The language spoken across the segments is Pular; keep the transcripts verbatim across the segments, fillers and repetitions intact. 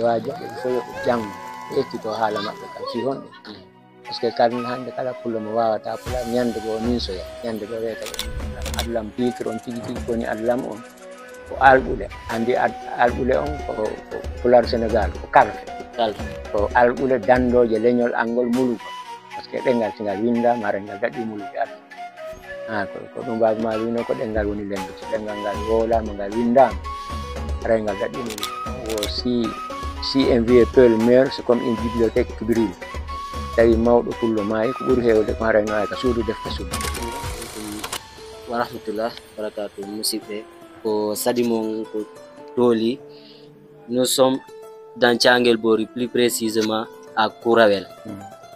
Waajo ɓe fof yo ɓe janngo, ɓe ekkitoo haala maɓɓe kan fii honɗun. Parce que kan hannde kala pullo mo waawataa pulaar, ñannde goo o ninsoya, ñannde goo weeta ko Adlam titre on tigi tigi ko woni Adlam on. Ko alɗule. Anndi al-, alɗule on ko, ko Pulaar Senegaal, ko kalfe. Kalfe. Ko alɗule danndooje leñol angol mulugol. Parce que ɗemngal si ngal winndaama, haray ngal daɗii mulude alɗule. Ah, ko, ko ɗum Baaba Maal wiino, ko ɗemngal woni lenngo. So ɗemngal ngal wowlaama, ngal winndaama, haray ngal daɗii mulude. Wo si, si un vieux peut le meilleur, c'est comme une bibliothèque qui brille. Tawi mawɗo pullo maayi, ko ɓuri heewde ko haray no ay ka suudu defte suudu. Wa rahmatullah, barakatuh, musidɓe. Ko Sadi mon ko Tooli. Nous sommes dans Thianguel Bori, plus précisément à Kourawel. Hmm.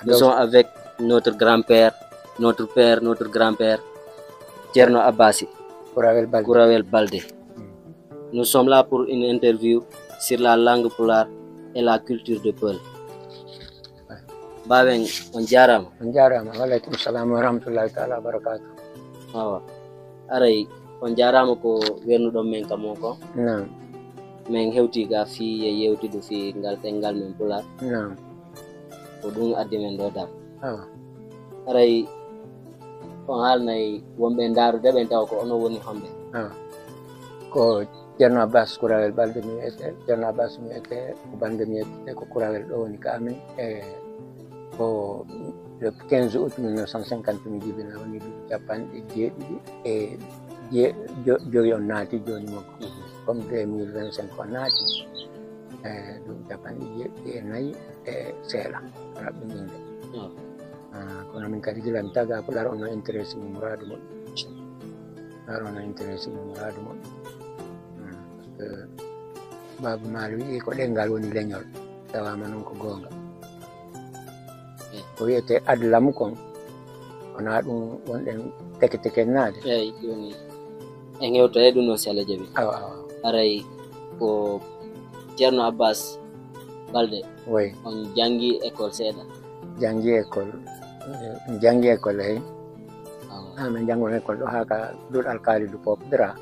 Nous Donc, sommes avec notre grand-père, notre père, notre grand-père, Thierno Abbasi, Kourawel Balde. Kourawel Balde. Hmm. Nous sommes là pour une interview sur la langue pulaar et la culture de Peul. Baaben, on jaaraama. On jaaraama. Wa aleykum salaam wa rahmatullahi taala wa barakaatu. Awa. Aray, on jaaraama ko wernuɗon men ka mon kon. Naam. Men hewtii ga fii e yewtude fii ngal ɗemngal men pulaar. Naam. Ko ɗum addi men ɗoo dam. Awa. Aray, on haalnay wonɓe ndaarude ɓen tawa ko onon woni homɓe? Awa. Ko Ceerno Abbas Kourawel Balde mi wiyetee, Ceerno Abbas mi wiyetee, ko Balde mi wiyetee, ko Kourawel ɗoo woni ka amen. E ko le quinze août mille neuf cent cinquante mi jibinaa, woni duuɓi capanɗe jeeɗiɗi e je-, jo-, jowi on naati jooni makko. Mhm. Comme deux mille vingt-cinq on naati, e duuɓi capanɗe jeeɗiɗi e nayi e seeɗa, raɓɓininde. Mhm. Ah, kono min kadi gila mi tagaa Pulaar on no intéressé mi muraadu moƴƴi. Pulaar on no intéressé mi muraadu moƴƴi. Hmm, parce que Baaba Maal wi'i ko ɗemngal woni leñol. Tawaama non ko goonga. Eh. Ko wi'etee adlamu kon, wonaa ɗum wonɗen teke tekennaade. Eey, jooni en hewtoyay ɗum ɗon si Allah jaɓi. Awa, awa. Haray ko Ceerno Abbas Balde. Oui. On janngi école seeɗa? Janngi école, eh, janngi école, eey. Awa. Ah, min janngono école ɗo haa ka Duɗal Kaalidu Pop Dra.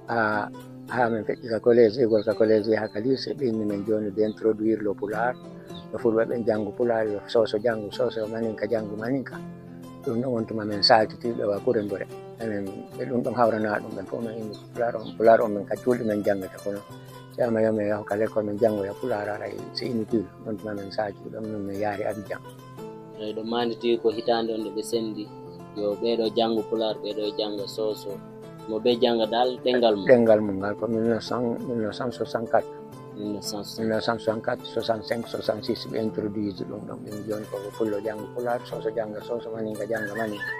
Ah, haa min feƴƴi ka collège, igol ka collège, haa ka lycée, ɓe inni men jooni d'introduire le pulaar. Yo fulɓe ɓen janngu pulaar, yo soso janngu soso, yo maninka janngu maninka. Ɗum ɗon on tuma men saakitiiɓe wa kure mbure. Enen, ɓe ɗum ɗon hawranaa ɗum, ɓen fof men inni pulaar on, pulaar on men ka cuulɗi men janngata kono. Ceerno yo men yahu ka lekkol men janngoya pulaar, haray c'est inutile. Ɗon tuma men saaki, ɗon non men yaari Abidjan. Eey, ɗo maanditi ko hitaande on nde ɓe senndi, yo ɓee ɗoo janngu pulaar, ɓee ɗoo jannga soso, mo ɓe jannga dal ɗemngal mum. Ɗemngal mum ngal ko mille neuf cent, mille neuf cent soixante-quatre. Mille neuf cent soixante-quatre. Mille neuf cent soixante-quatre, soixante-cinq, soixante-six, ɓe introduise ɗum ɗon, ɓe mbi jooni ko yo pullo janngu pulaar, soso jannga soso, maninka jannga maninka.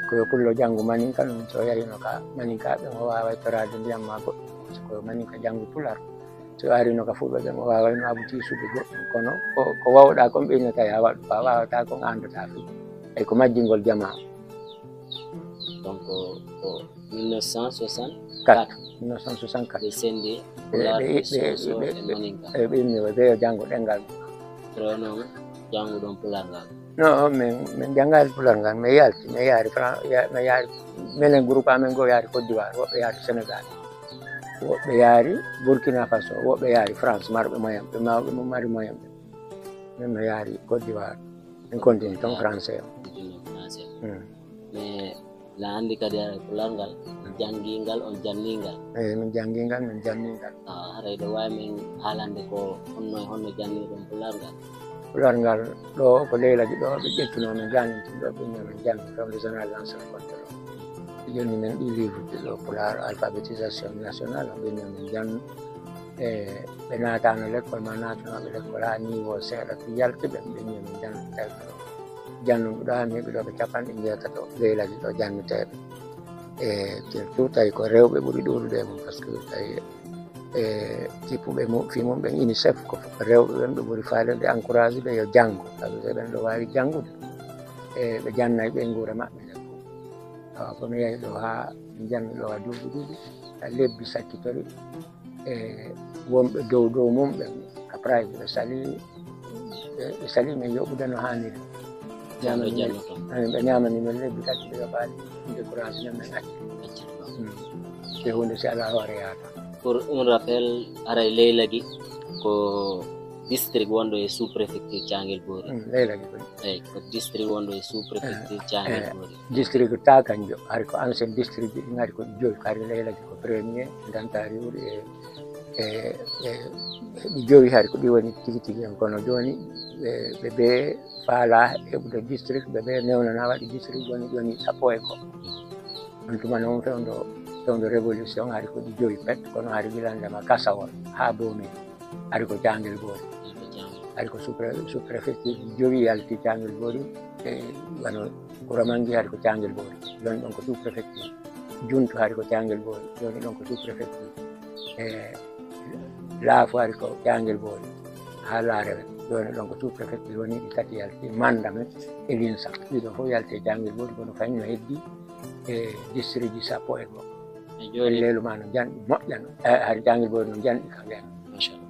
Ko yo pullo janngu maninka, ɗum so yahino ka maninka, ɓe mo waaway toraade ndiyam maa goɗɗum. Ko yo maninka janngu pulaar. So arino ka fulɓe ɓen, o waawayno abuti suudu goɗɗum. Kono ko, ko waawɗaa kon ɓe innata yaa waɗu, ko a waawataa kon a anndataa fii. Ey, ko majjingol jamaa. Donc, ko mille neuf cent soixante-quatre. Quatre, mille neuf cent soixante-quatre. Ɓe senndi ɓe, pulaar, ɓe, ɓe, soso ɓe, e ɓe, maninka. Ɓe, ɓe inni ɓe, ɓe yo janngo ɗemngal. Kono noon, jannguɗon pulaar ngal? Non, min, min janngaali pulaar ngal. Mi yalti, mi yaari Fran-, ya-, mi yaari, minen groupe amen goo yaari Côte d'Ivoire, woɓɓe yaari Sénégal. Woɓɓe yaari Burkina Faso, woɓɓe yaari France, marɓe moyen, ɓe mawɓe mo mari moyen ɓe. Min mi yaari Côte d'Ivoire, min continue ton français o. Continue français. Hmm. Mais la anndi kadi haray pulaar ngal, janngi ngal, on janni ngal. Eey, min janngi ngal, min janni ngal. Ah, haray ɗo waawi men haalande ko honno e honno janniɗon pulaar ngal? Pulaar ngal, ɗo ko Leyla Giɗo ɓe ƴettunoo men, jaanintin ɗo, ɓe inni men janngi, ɗon régional lance rencontre ɗo. Ɓe jonni men ɗii livre ji ɗo, pulaar, alphabétisation nationale, ɓe inni men janngi. E ɓe naataano lekkol, maa naatunooɓe lekkol haa niveau seeɗa, fii yalti ɓen, ɓe inni men janngi, tawi ko jannguɓe ɗo haa neeɓi ɗo ɓe capanɗe njeetato, Leyla Giɗo janneteeɓe. E surtout tawi ko rewɓe ɓuri ɗuuɗude e mum, parce que tawi e kippuɓe mu-, fii mum ɓen UNICEF, ko rewɓe ɓen ɓe ɓuri faalirde, encouragé ɓe yo janngu, sabu so ɓen ɗo waawi janngude, e ɓe jannay ɓe nguura maɓɓe nden fof. Awa, ko mi yahi ɗo haa mi janni ɗo haa duuɓi ɗiɗi, haa lebbi sakkitori, e wonɓe dow dow mum ɓen, ka prize ɓe salii, ɓe, ɓe salii men yoɓude no haaniri. Janno, janno ton. Amin, ɓe ñaamani men lebbi tati, ɓe yoɓaali, ɓe découragé men, men acci. Acci ɗum. Mm. Ko huunde si alaa hoore yaata. Pour un rappel, haray Leyla Giɗo, Ko district wonɗo e sous-préfecture Caangel Boori. Mm, Leylagi ko. Eyi, ko district wonɗo e sous-préfecture Eh, Caangel eh, Boori. District Taakanjo, hari ko ancien district ɗin, hari ko ɗi jowi, hari Leylagi ko premier, Dantari wuri e, e, e, e ɗi jowi, hari ko ɗi woni tigi tigi en. Kono jooni, ɓe, ɓe, ɓe faalaa heɓude district, ɓe, ɓe newnanaa waɗi district, jooni, jooni sappo e ko. On tuma non fewndo, fewndo révolution, hari ko ɗi jowi pet, kono hari gila ndema Kasawol haa Boomel. Hari ko Caangel Boori. Hari ko sous-pré-, sous-préfecture jowi yalti Caangel Boori, e wano Kuramangi hari ko Caangel Boori. Jooni ɗon ko sous-préfecture. Juntu hari ko Caangel Boori. Jooni ɗon ko sous-préfecture. E Laafu hari ko Caangel Boori. Haa Laarewe. Jooni ɗon ko sous-préfecture woni ɗi tati yalti. Mandame e Linsa. Ɗiɗo fof yalti e Caangel Boori, kono kañum no heddi e district ji sappo e go'o. E jooni Leelu maa no janɗi moƴƴa no. E hari Caangel Boori no janɗi ka ɓen. Machallah.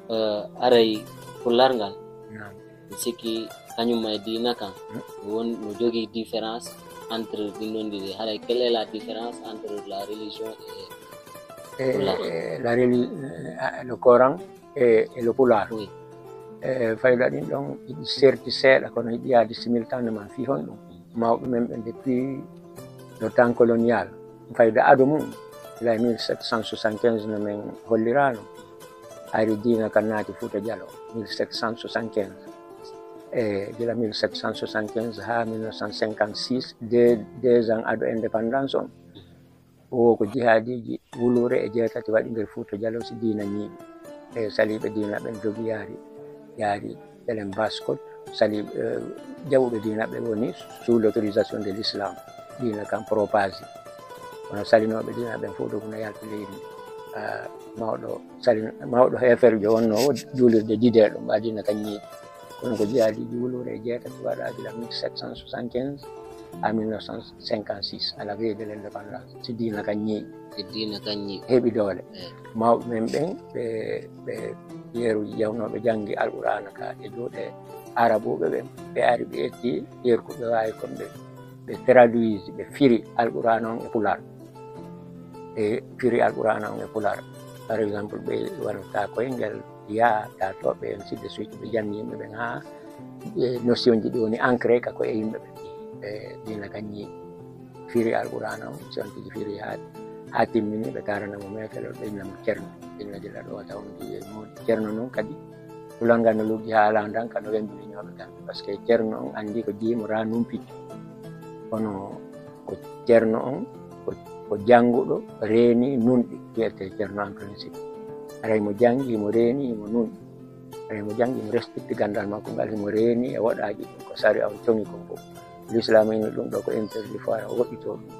Eh, aray pullar ngal, Naam. Mi sikki kañum e diina kan, Hmm. won no jogii différence entre ɗin ɗon ɗiɗi. Haray, quelle est la différence entre la religion et E, Pulaar? E la reli-, eh, le Coran e, e le Pulaar. Oui. E fayda ɗin ɗon, hiɗi serti seeɗa, kono hiɗi yaadi similtaneman fii honɗum. Mawɓe men ɓen depuis le temps colonial, fayda ado mum, gila mille sept cent soixante-quinze no men holliraano, ari diina kan naati Fuuta Jaloo, mille sept cent soixante-quinze. E gila mille sept cent soixante-quinze haa mille neuf cent cinquante-six, deux, deux ans ado indépendance on, o ko jihaadiiji wuluure e jeetati waɗi nder Fuuta Jaloo si diina ñiiɓi. E saliiɓe diina ɓen dogi yaari, yaari Elen Baskot, saliiɓe, eh, jaɓuɓe diina ɓe woni sous l'autorisation de l'islam, diina kan propagé. Kono salinooɓe diina ɓen fof dogi no yalti leydi. Ah, mawɗo salin-, mawɗo heeferjo wonnoowo juulirde didee ɗum, ɓa diina kan ñiiɓi. Kono ko jihaadiiji wuluure e jeetati waɗaa gila mille sept cent soixante-quinze à mille neuf cent cinquante-six, à la veille de l'indépendance, si diina kan ñiiɓi. Si diina kan ñiiɓi. Heɓi doole. Eh. Mawɓe men ɓen, ɓe, ɓe yeru yawnooɓe janngi Alqur'aana ka e juuɗe Arabuɓe ɓen, ɓe ari ɓe ƴetti yeru ko ɓe waawi kon ɓe, ɓe traduise, ɓe firi Alqur'aana on e Pulaar. Ɓe firi Alqur'aana on e Pulaar. Par exemple, ɓe wano ta koye ngel yaa, ta toɓɓe, ainsi de suite, ɓe janni yimɓe ɓen haa, e, notion ji ɗi woni ancré ka koye yimɓe ɓen. E, diina kan ñiiɓi. Firi Alqur'aana on, si on tigi firi haa, haa timmini, ɓe taarana mo meetelol, ɓe inna mo Ceerno. Inna gila ɗo wata on mbiye moodi. Ceerno non kadi, pulal ngal no luggi haa landan ka no wembini ñooɓe kamɓe. Parce que Ceerno on anndi ko jiyimo raa numpiti. Kono ko Ceerno on, ko, ko jannguɗo, reeni, nunɗi, wiyetee Ceerno en principe. Haray mo janngi, himo reeni, himo nunɗi. Haray mo janngi, himo respecti ganndal makko ngal, himo reeni e woɗaaji ɗin, ko sariya on coŋi kon fof. Lislaam inni ɗum ɗo ko interdit, fo hara o woɗɗitoo ɗum.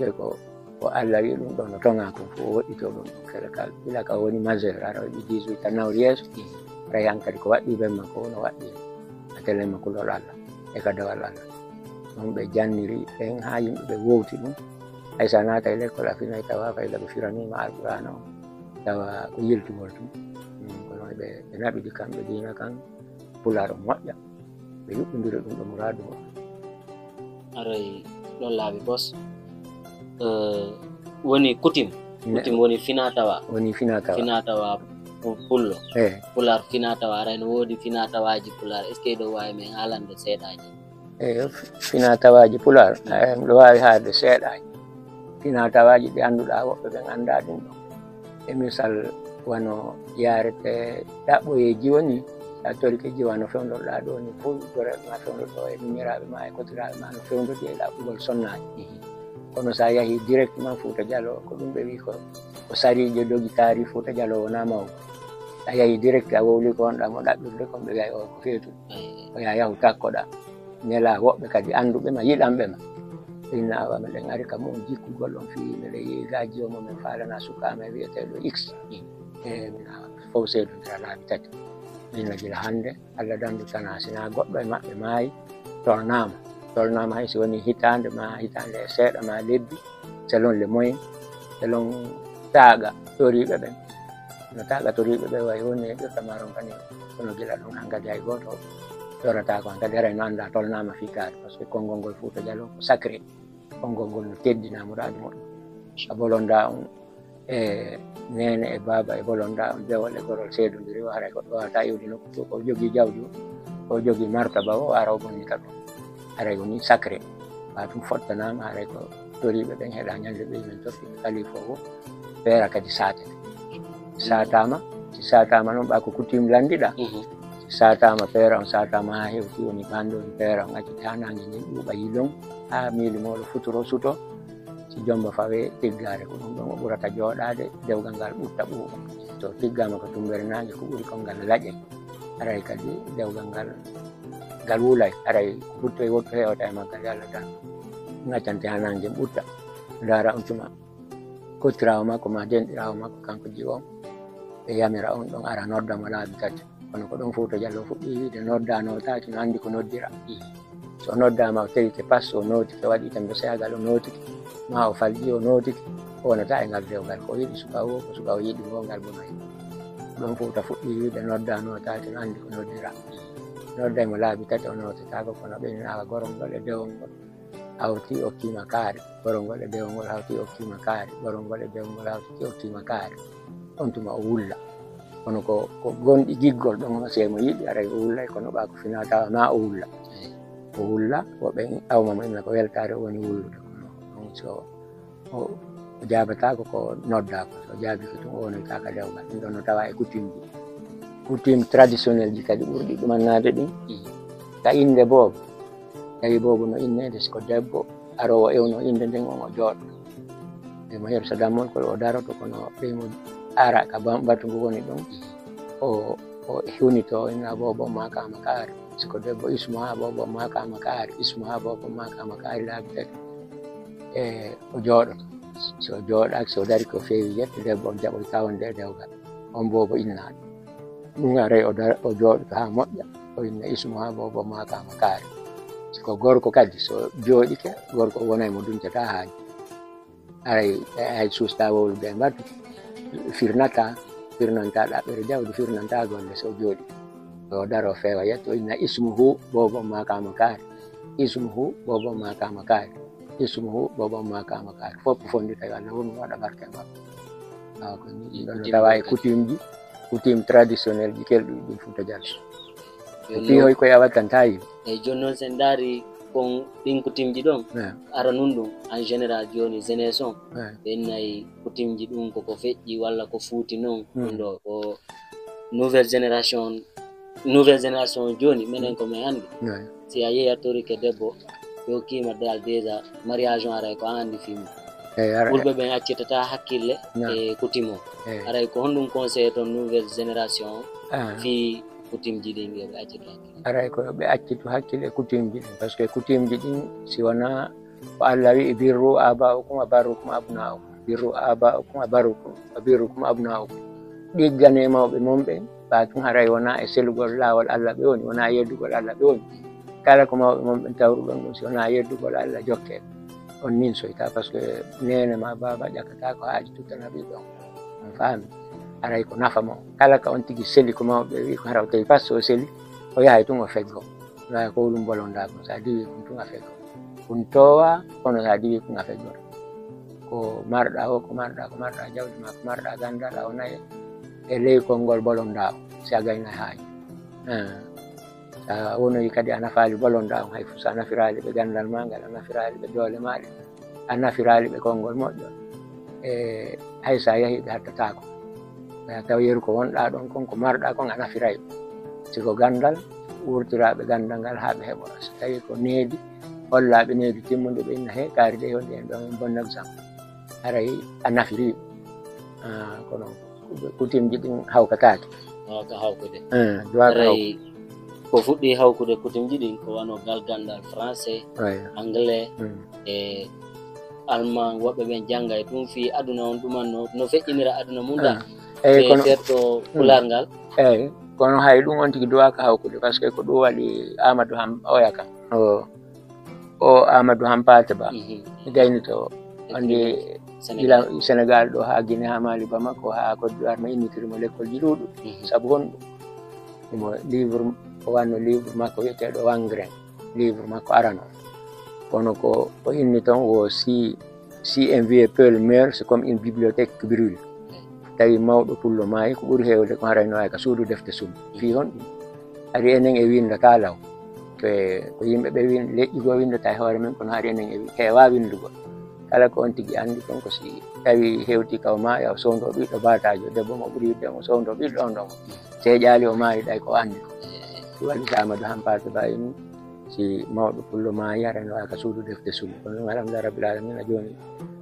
Ɓe ko, ko Alla wi'i ɗum ɗo no toŋaa kon fof, o woɗɗitoo ɗum ɗon. Kala kala, gila ka woni majeur, hara o waɗi dix-huit ans nawri yeeso, haray hankadi ko waɗɗii ben makko, no waɗɗii a telen makko lol Alla, e ka dewal Alla. Ɗum ɓe janniri ɓen haa yimɓe ɓe wowti ɗum. Hay so a naata e lekkol a finay tawa fayda ɓe firaniima Alqur'aana on, tawa ko yiltugol tun. Mm, kono ɓe, ɓe naɓidi kamɓe diina kan, Pulaar on moƴƴa. Ɓe yuɓɓindiri ɗum ɗo muraadu on. Aray ɗon laabi bos. Eh, woni kutim. Ne- Kutim woni finaa tawaa. Woni finaa tawaa. Finaa tawaa pu-, pullo. Eh. Pulaar finaa tawaa. Aray no woodi finaa tawaaji Pulaar. Est-ce que ɗo waawi men haalande seeɗaaji? E finaa tawaaji Pulaar, eh, miɗo waawi haalde seeɗaaji. Finaa tawaaji ɗi annduɗaa, woɓɓe ɓen anndaa ɗum ɗon. E misal, wano yaarete ɗaɓɓoyeeji woni, sa torike jiwa no fewndorɗaa ɗo ni, fof goree ma fewndo ɗo e miñiraaɓe ma e kotiraaɓe ma no fewndodi e ɗaɓɓugol sonnaaji. Kono sa yahii directement Fuuta Jaloo, ko ɗum ɓe wi'i ko, ko sariijo dogi taari Fuuta Jaloo wonaa mawɗo. A yahii direct, a wowli ko wonɗaa mo ɗaɓɓirde, kon ɓe wi'ay o ko feetuɗo. O yaa yahu takkoɗaa. Nelaa woɓɓe kadi annduɓe ma, yiɗanɓe ma. Inna awa meɗen ari ka mu'un jikkugol on fii meɗen yi'i gaa jiyo mo men faalana sukaaɓe wi'eteeɗo X. E min awa fow seedondira laabi tati. Inna gila hannde, Alla dandu tanaa, sinaa goɗɗo e maɓɓe maayi, tolnaama. Tolnaama hay si woni hitaande maa hitaande e seeɗa maa lebbi, selon les moyens, selon taaga toriiɓe ɓen. No taaga toriiɓe ɓen wayi woni e ɓirɗa maaron kani, kono gila ɗon hankadi hay gooto torataako, hankadi haray no anndaa tolnaama fii kaari, parce que konngol ngol Fuuta Jaloo ko sacré, konngol ngol no teddinaa muraadu moƴƴo. A bolondaa on, E neene e baaba e bolonda on, dewol e gorol seedondiri, o haray goɗɗo waawataa iwde nokku to, ko jogii jawdi o, ko jogii martaba o, o ara o bonnita ɗum. Haray woni sacré. Ɓaa ɗum fottanaama, haray ko toriiɓe ɓen heɗa ñande ɓe men totti kalifa o, feera kadi saatete. Saataama, si saataama non ɓaa ko coutume landiɗa. Mhm. Si saataama feera on, saataama haa hewti woni banndo on feera on acciti haa naange ngen ɓuuɓa yilon, haa miili moolo futuro suto. Si jomba fawee tiggaare, ko ɗum ɗon o ɓurata jooɗaade, dewgal ngal ɓutta ɓuuɓa. So tiggaama ko tummbere naange, ko ɓuri kon ngal laƴay. Haray kadi dewgal ngal, ngal wulay. Haray ko ɓuttoy woɗɗo heewata e maggal, Yalla tan ngaccante haa naange ɓutta. Ndaara on tuma kottiraawo makko maa denɗiraawo makko kanko jiwo on, ɓe yamira on ɗon ara nodda mo laabi tati. Kono ko ɗon Fuuta Jallo fuɗɗi wiide nodda nootaaki, no anndi ko noddira. So noddaama o tewike pas, o nootike, waɗi tembe seyagal, o nootike, maa o falƴi, o nootike, o wonataa e ngal dewgal. Ko o yiɗi suka o, ko suka o yiɗi o, ngal bonay. Ko ɗon Fuuta fuɗɗi wiide nodda nootaaki, no anndi ko noddira. Nodday mo laabi tati, o nootataako, kono ɓe ina awa gorongol e dewol ngol. Hawti okkiima kaari, gorongol e dewol ngol hawti okkiima kaari, gorongol e dewol ngol hawti okkiima kaari. On tuma o wulla. Kono ko, ko gonɗi giggol ɗon, si mo yiɗi, aray o wullay, kono ɓaa ko finaa tawa maa o wulla. Eey. O wulla, woɓɓe awma mo inna ko weltaare o woni wullude. Kono ɗum so o, o jaabataako ko noddaa ko, so o jaabii ko tun o wonoytaa ka dewgal. Ɗum ɗon no tawa e coutume ji. Coutume traditionnel ji kadi ɓurɗi ɗumannaade ɗin. Mhm. Ka innde boobo. Tawi boobo no inneede, si ko debbo aroowo ewno innde nden, on o jooɗo. Ɓe mo hersa dammol ko o daroto, kono ɓe mo ara ka bam-, batu ngu woni ɗon, o, o hunito, inna boobo makama kaari. Si ko debbo, ismu haa boobo makama kaari, ismu haa boobo makama kaari laabi tati. E o jooɗoto. Si o jooɗaaki, si o dari ko feewi yetto, debbo on jaɓoytaa wonde e dewgal. On boobo innaaɗo. Ɗum aray o dar-, o jooɗoto haa moƴƴa, o inna ismu haa boobo makama kaari. Si ko gorko kadi, so jooɗike, gorko wonay mo duncata haaji. Aray, hay suustaa wowlude e mbatu, firnataa, firnantaa ɗaɓɓere jawdi, firnantaa golle so jooɗi. O daro feewa yetto, inna ismuhu boobo makama kaari. Ismuhu boobo makama kaari. Ismuhu boobo makama kaari. Fof ko fonndita yo Allah wonu waɗa barke e makko. Awa ko ni ɗum ɗon no tawa e coutume ji, coutume traditionnel ji kelɗi ɗin Fuuta Jallo. Ko piihoy koye a wattantaa yimɓe. Eyi, jooni noon, so en ndaari kon ɗin coutume ji ɗon, ara nun ɗum, en général, jooni, jeunesse on, ɓe innay coutume ji ɗum ko ko feƴƴi walla ko fuuti noon, ɗum ɗo, ko nouvelle génération, nouvelle génération jooni, minen ko men anndi. Si a yehi a torike debbo, ɓe okkiima dal déjà, mariage on aray ko an anndi fii mum. Eyi, ara- Ɓurɓe ɓen accitataa hakkille e coutume on. Eyi. Aray ko honɗum conseil ton nouvelle génération on fii coutume ji ɗin yo ɓe accitu hakkille? Aray ko yo ɓe accitu hakkille e coutume ji ɗin, parce que coutume ji ɗin, si wonaa ko Allah wi'i, "Birru aba'ukum wa barrukum abna'ukum." "Birru aba'ukum wa barrukum, wa birrukum abna'ukum." Ɗigganee mawɓe mon ɓen, ɓaa tun haray wonaa e selugol laawol Allah ɓe woni, wonaa e yeddugol Allah ɓe woni. Kala ko mawɓe mon ɓen tawruɗon ɗum, si wonaa e yeddugol Allah, jokkee. On ninsoytaa, parce que neene maa baaba ƴakkataa ko haaju tuttana ɓiɗɗo on. On faami? Aray ko nafa mo. Kala ka on tigi seli ko mawɓe ɓe wi'i ko hara o tawi pas o seli, o yahay tun o feggo. Wala ko wulum bolondaa kon, so a diwii kon tun a feggo. Kun toowaa, kono so a diwii kun a feggoto. Ko marɗaa o, ko marɗaa, ko marɗaa jawdi maa, ko marɗaa ganndal, a wonay e ley konngol bolondaa o, si a gaynay haaju. Ah. So a wonoyi kadi a nafaali bolondaa on, hay fuu so a nafiraali ɓe ganndal maa ngal, a nafiraali ɓe doole maa ɗen, a nafiraali ɓe konngol moƴƴol. E hay so a yahii ɓe hattataako. Ɓe tawa yeru ko wonɗaa ɗon kon, ko marɗaa kon a nafiray. Si ko ganndal, wurtiraaɓe ganndal ngal haa ɓe heɓora. So tawii ko needi, hollaaɓe needi timmundi ɓe inna he kaari ɗe honde en ɗon en bon exemple. Haray a nafirii. Ah, kono kutimji ɗin hawkataake. Wawata hawkude. Eh, ɗum wawata hawkude. Haray ko fuɗɗi hawkude kutimji ɗin ko wano gal ganndal français, anglais, e allemand, woɓɓe ɓen janngay ɗum fii aduna on ɗuman no, no feƴƴinira aduna mum ɗa. Eyi, e kono, ferto pulaar ngal. Eyi, kono hay ɗum on tigi duwaaka hawkude, parce que ko ɗum waɗi Amadou Ham oya kan. O, o Amadou Hampate Ba. Mhm. Mi gaynito, anndi Senegal. Gila Senegal ɗo haa Guinée, haa Mali, Bamako, haa Côte d'Ivoire, mi innitiri mo lekkolji ɗuuɗu. Mhm. Sabu honɗum? Imo livre, o wanno livre makko wi'eteeɗo Wangren, livre makko arano. Kono ko o inni ton wo si Si un vieux peuple meurt, c'est comme une bibliothèque qui brûle. Tawi mawɗo pullo maayi, ko ɓuri heewde ko haray no waawi ka suudu defte sumi. Fii honɗum? Hari enen e winnda ka law. Ko, ko yimɓe ɓe win-, leƴƴi goo winndata e hoore men, kono hari enen e wi-, heewaa winndugol. Kala ko on tigi anndi kon ko si tawi hewti kaw ma, yaw sowndo ɓiɗɗo baataajo, debbo mo ɓuri yidde mo, sowndo ɓiɗɗo on ɗon. Seeƴaali o maayi ɗay ko anndi ko. Si wali sa Amadou Hampaate Ba en, si mawɗo pullo maayi, haray no waawi ka suudu defte sumi. Kono ɗum alhamdulillah rabbil alamina jooni,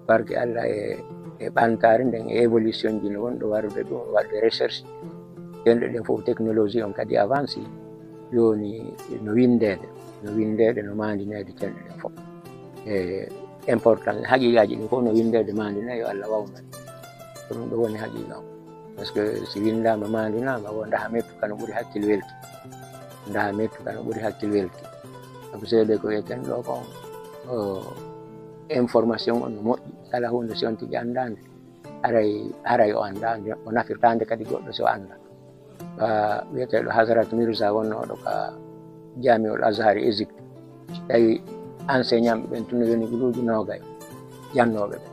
barke Allah e, e ɓantaare nden, e évolution ji no wonɗo warude ɗum, waɗde recherche. Cenɗe ɗen fof technologie on kadi avance. Jooni no winndeede, no winndeede, no maandineede cenɗe ɗen fof. E important, haqiiqaaji ɗin fof no winndeede maandinee yo Allah wawnu en. Ko ɗum ɗo woni haqiiqa on. Parce que si winndaama, maandinaama, wo ndaha mettu ka no ɓuri hakkil welki. Ndaha mettu ka no ɓuri hakkil welki. Sabu seede ko wi'eten ɗo kon, o, information on no moƴƴi. Kala huunde si on tigi anndaa nde, haray, haray o anndaa nde, o nafirtaa nde kadi goɗɗo si o anndaa. Ka wi'eteeɗo Hazrat Mirza wonnooɗo ka Jamiul Azhar Egypte. Tawi enseignant ɓen tun no yoni guluuji noogay jannooɓe ɓen.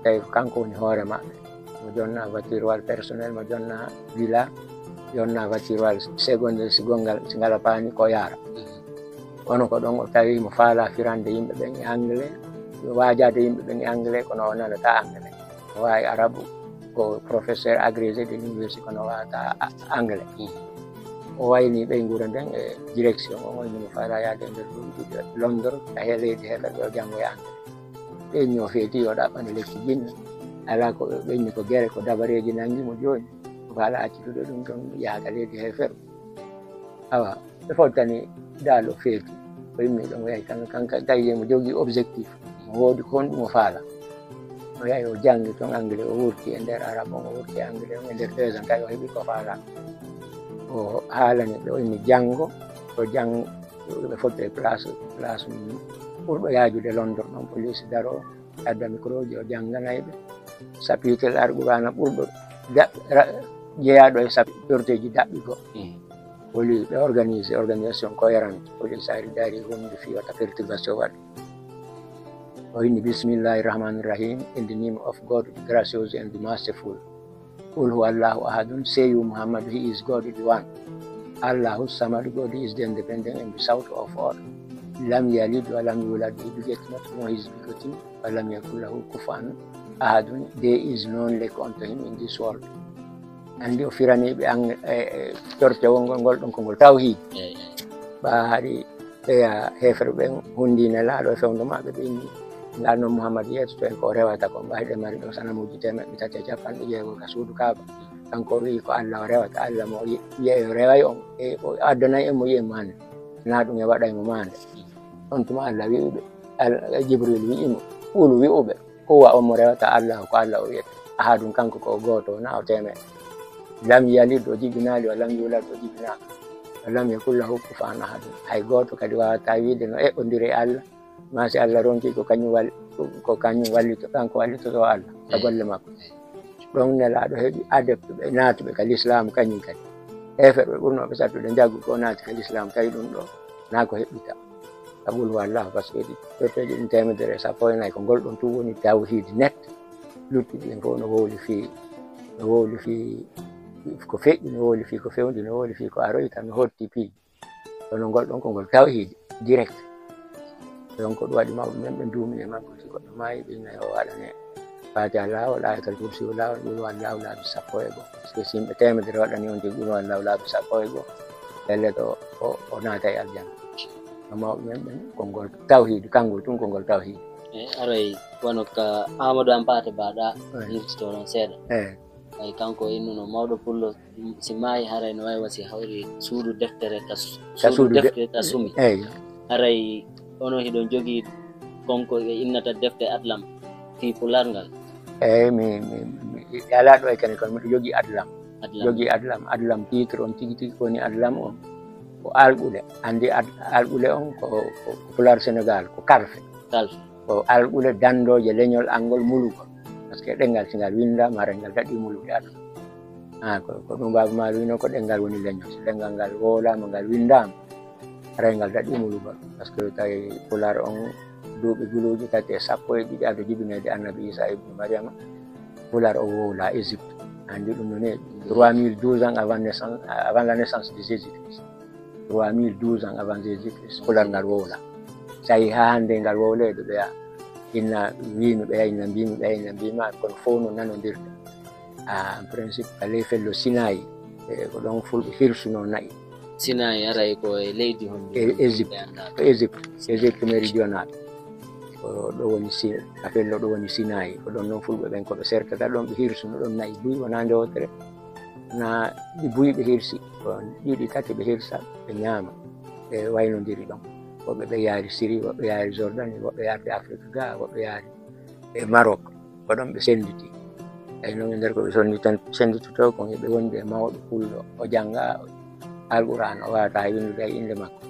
Tawi ko kanko woni hoore maɓɓe. Mo jonna voiture wal personnel, mo jonna villa, jonna voiture wal seconde si gongal, si ngal paani ko yaara. Kono ko ɗon o tawi mo faalaa firande yimɓe ɓen e anglais, waajaade yimɓe ɓen e anglais, kono o nanataa anglais. O waawi arabu, ko professeur agrégé de l'université, kono waawataa a-, anglais. O wayni ɓeynguure nden e direction on, o wayni mo faalaa yaade e nder ɗum, Londres, ka he leydi heeferɓe o janngoya anglais. Ɓe inni o feeti yo ɗaɓɓane lekki jinne. Alaa ko ɓe inni ko gere, ko dabareeji nangi mo jooni. Ko faalaa accitude ɗum ton yaha ka leydi heeferɓe. Awa, ɓe fottani daal o feeti. O immi ɗon o yahi kan, kan, kan, tawi mo jogii objectif. Mo woodi ko honɗum o faala. O yahi o janngi ton anglais, o wurti e nder arab on, o wurti e anglais on e nder deux ans, tawi o heɓi ko faala. O haalani ɓe, o immi janngo, o jang-, ɓe fotti e place, place mum. Ɓurɗo yaajude Londres ɗon, police daro, adda microji, o jannganay ɓe. Chapitre Alqur'aana ɓurɗo da-, ra-, jeyaaɗo e sap-, torteeji daɓɓi goo. Woni ɓe organiser, organisation cohérente. Woni so ari dari huunde fii wata perturbation waɗa. O inni, "Bismillahir Rahmanir Rahim, in the name of God, the gracious and the merciful. Qul huwa Allahu ahadun, say you Muhammad, he is God, the one. Allahu Samad, God is the independent and the sought of all. Lam yalid wa lam yulad, he beget not, nor his begotten. Wa lam yakun lahu kufuwan ahadun, there is none like unto him in this world." Anndi o firani ɓe an, e, e, tortewol ngol, ngol ɗon ko ngol tawhiid. Eey, eey. Ɓa hari ɓeya heeferɓe ɓen hunndii Nelaaɗo e fewndo maɓɓe, ɓe inni, "Ngal non Muhammad yeetoto en ko o rewata kon, ɓay ɗe mari ɗo sanamuuji teemeɗɗe tati e capanɗe jeego ka suudu Kaaba. Kanko o wi'i ko Allah o rewata, Allah mo ye-, yeeyo reway on, e o addanay en mo yi'en mo hannde. Naa ɗum e waɗay mo maande." On tuma Allah wi'i ɓe, Al-, Jibril wi'i mo, "Qul," wi'u ɓe, "Huwa, on mo rewata Allah, ko Allah o wi'ata. Ahadun, kanko ko o gooto, wonaa o teemeɗɗe. Lam yalid, o jibinaali, wa lam yulad, o jibinaaka. Wa lam yakun lahu kufuwan ahadun." Hay gooto kadi waawataa wi'ude no eɓɓondiri e Allah, maa si Allah ronki ko kañum wal-, ko kañum wallito, kanko wallitoto Allah, ka golle makko. Ɗon Nelaaɗo heɓi adepte ɓe naatuɓe ka Lislaamu kañum kadi. Heeferɓe ɓurnooɓe sattude njagu ko naati ka Lislaamu, tawi ɗum ɗo naa ko heɓɓita. Ka qul huwa Allahu, parce que ɗi, torteeji ɗin teemedere e sappo e nayi, ko ngol ɗon tun woni tawhiid net. Luttuɗi ɗin fof no wowli fii, no wowli fii ko feƴƴi, no wowli fii ko fewndi, no wowli fii ko aroyta, no hotti piiji. Kono ngol ɗon ko ngol tawhiid direct. Donc ko ɗum waɗi mawɓe men ɓe duumi e makko, si goɗɗo maayi, ɓe innay o waɗane Faatiha laawol, Aayatal Kursi laawol, Qul huwa Allahu laabi sappo e go'o. Parce que si yimɓe teemedere waɗani on tigi Qul huwa Allahu laabi sappo e go'o, pellet o, o, o naatay aljanna. No mawɓe men ɓen, ko ngol tawhiid, kanngol tun ko ngol tawhiid. E aray, wano ka Amadou Hampaate Ba ɗa, eey, nuftitoo ɗon seeɗa. Eey. Ay, kanko o innuno mawɗo pullo, si maayi haray no wayi wa si hawri suudu deftere ka su-, ka suudu suudu de-, deftere ka sumi. Eey. Haray onon hiɗon jogii kon ko ɓe innata defte Adlam fii Pulaar ngal? Eey, mi, mi, mi, mi alaa ɗo e kene, kono miɗo jogii Adlam. Adlam. Jogii Adlam. Adlam titre on tigi tigi ko woni Adlam on. Ko alɗuɗe. Anndi ad-, alɗuɗe on ko, ko, ko Pulaar Senegaal, ko kalfe. Kalfe. Ko alɗuɗe danndooje leñol angol mulugol. Parce que ɗemngal, si ngal winndaama, haray ngal daɗii mulude aduna. Ah, ko, ko ɗum Baaba Maal wiino, ko ɗemngal woni leñol. So ɗemngal ngal wowlaama, ngal winndaama, haray ngal daɗii mulugol. Parce que tawi Pulaar on duuɓi guluuji tati e sappo e ɗiɗi ado jibineede Annabi Iisaa ibnu Maryama, Pulaar o wowlaa Égypte. Anndi ɗum no neeɓi. Trois mille douze ans avant naissance, avant la naissance de Jésus-Christ. Trois mille douze ans avant Jésus-Christ, Pulaar ngal wowlaa. So a yii haa hannde ngal wowleede, ɓeya inna wiimi, ɓeya inna mbiimi, ɓeya inna mbiima, kono fof no nanondirta. Ah, en principe, ka ley fello Sinayi, e ko ɗon Fulɓe hirsunoo na'i. Sinayi aray ko e leydi honndi? E Égypte, ko Égypte, Égypte méridional. Ko ɗo woni Si-, ka fello ɗo woni Sinayi. Ko ɗon non Fulɓe ɓen ko ɓe sertata ɗon, ɓe hirsuno ɗon na'i buy, wonaa nde wootere. Na ɗi buy ɓe hirsi, ko ɗiɗi tati ɓe hirsa, ɓe ñaama. Ɓe waynondiri ɗon. Woɓɓe ɓe yaari Siri, woɓɓe yaari Jordani, woɓɓe yaari Afrik gaa, woɓɓe yaari e Maroc, ko ɗon ɓe sennditi. Tawi non e nder ko ɓe sennditotoo kon, eɓe wondi e mawɗo pullo, o jannga Alqur'aana, o waawataa winndude hay innde makko.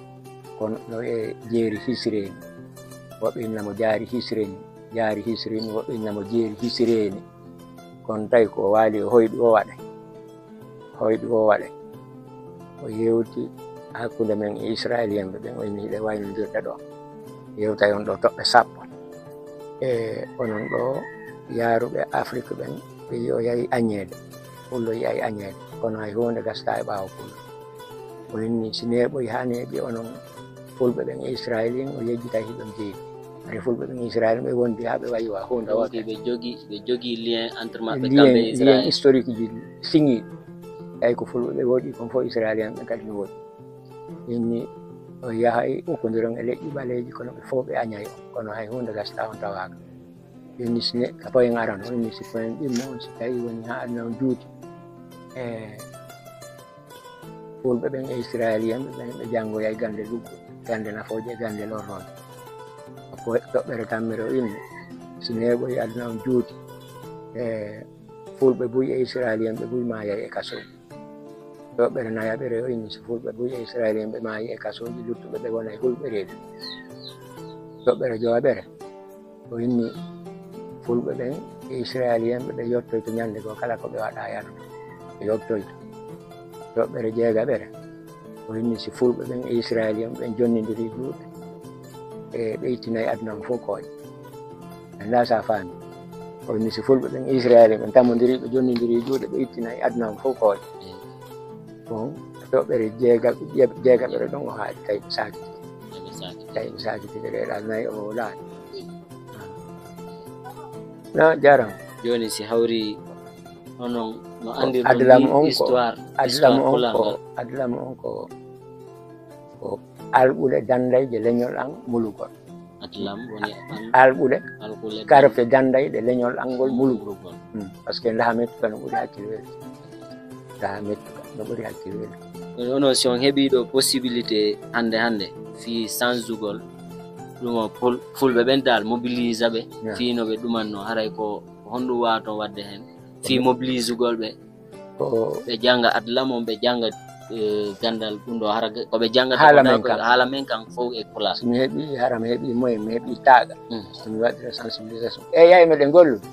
Kono no e jeeri Hisreeni, woɓɓe inna mo jaari Hisreeni, jaari Hisreeni, woɓɓe inna mo jeeri Hisreeni. Kono tawi ko o waali o hoyɗi o waɗay. Hoyɗi o waɗay. O yewti hakkunde men e Israeliyanɓe ɓen, o inni hiɗe waynondirde ɗo. Yewtay on ɗo toɓɓe sappo. E onon ɗo yaaruɓe Afrik ɓen, ɓe yi'oyay añeede. Pullo yi'ay añeede. Kono hay huunde gasata e ɓaawo pullo. O inni si neeɓoy haa neeɓi onon Fulɓe ɓen e Israeliyen, o yejjitay hiɗon jeyi. Hari Fulɓe ɓen e Israel ɓe wondi haa ɓe wayi wa huunde Donc, wootere. Ɓe jogi, ɓe jogi lien entre maɓɓe, lien, kamɓe e lien Israel. Historique ji siŋiiɗi. Tawi ko Fulɓe ɓe woodi kon fof Israeliyanɓe kadi no woodi. Inni o yahay ukkondiron e leƴƴi ɓaleeji, kono ɓe fof ɓe añay on. Kono hay huunde gasata on tawaaka. Inni si ne-, ka poyen arano, inni si poyen ɗimmo on, si tawi woni haa aduna on juuti. E Fulɓe ɓen e Israeliyanɓe ɓen, ɓe janngoyay gannde lugguɗe, gannde nafooje e gannde lorrooje. Ko toɓɓere tammere o inni, si neeɓoy aduna on juuti, e Fulɓe buy e Israeliyanɓe buy maayay e kasooji. Toɓɓere nayaɓere o inni, si Fulɓe buy e Israeliyanɓe maayi e kasooji, luttuɓe ɓe wona e Fulɓe reedu. Toɓɓere jowaɓere, o inni Fulɓe ɓen e Israeliyanɓe ɓe yottoyto ñannde goo kala ko ɓe waɗa yano. Ɓe yottoyto. Toɓɓere jeegaɓere, o inni si Fulɓe ɓen e Israeliyanɓe ɓen jonnindiri juuɗe, e ɓe ittinay aduna on fof kooƴe. Anndaa si a faami. O inni si Fulɓe ɓen e Israeliyanɓe ɓen tammondiri, ɓe jonnindiri juuɗe, ɓe ittinay aduna on fof kooƴe. Bon, toɓɓere jeega-, je-, jeegaɓere ɗon o haaɗi tawi ɓe saakiti. Tawi ɓe saakiti. Tawi ɓe saakiti, ɓe ɗeɗal nayi o laaɗi. Na jaram. Jooni si hawri onon no anndirɗon Adlam ni on ko, histoire, Adlam histoire on pulaar ko, ngal. Adlam on ko, ko alɓule dandayje leñol an mulugol. Adlam woni an-, alɓule, alɓule karfe dandayɗe leñol an ngol mulugol. Mulugol. Hmm. Parce que ndaha mettuka no ɓuri hakkil welde. Ndaha mettuka no ɓuri hakkil welde. Kono onon si on heɓii ɗo possibilité hannde hannde fii sanzugol ɗum o pul-, fulɓe ɓen dal mobilisa ɓe. Yeah. Fii no ɓe ɗumanno, haray ko honɗum waawaton waɗde heen? Fii mobilisugol ɓe. Ko ɓe jannga adlam on, ɓe jannga, eh, ganndal ɗum ɗo, hara ge-, ko ɓe janngata haala ko men kan. Haala men kan fof e pulaar. Si mi heɓii, hara mi heɓii moyen, mi heɓii taagal. Mm. So mi waɗira sensibilisation. Eeyi, eeyi, miɗen gollude.